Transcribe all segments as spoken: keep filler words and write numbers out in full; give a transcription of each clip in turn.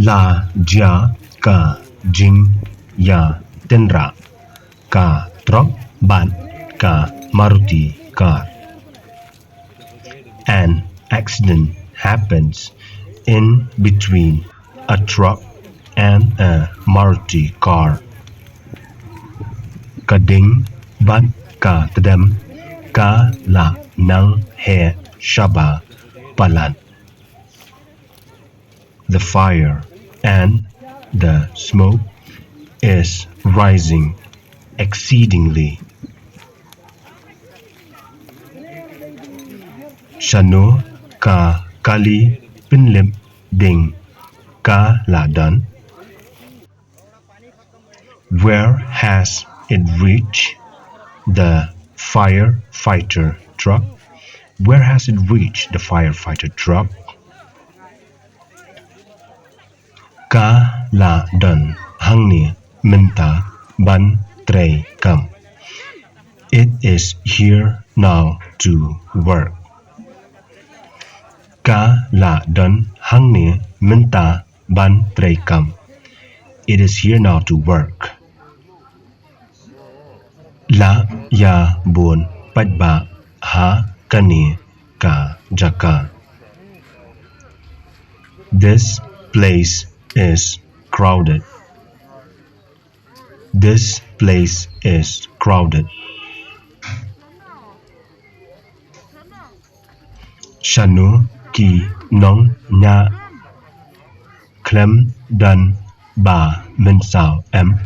La jia ka jingïatynrah ka trok bad ka Maruti car. An accident happens in between a truck and a Maruti car. Ka ding bad ka tdem ka la nang heh shaba palat. The fire and the smoke is rising exceedingly. Shano ka kali pynlip ding ka la don? Where has it reached the firefighter truck? Where has it reached the firefighter truck? Ka la don hangne mynta ban trei kam. It is here now to work. Ka la don hangne mynta ban trei kam. It is here now to work. La ïa bun paidbah ha kane ka jaka. This place is crowded. This place is crowded. Shano ki nongñiah khlem don ba mynsaw em?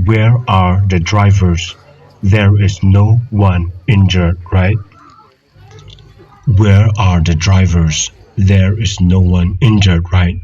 Where are the drivers? There is no one injured, right? Where are the drivers? There is no one injured, right?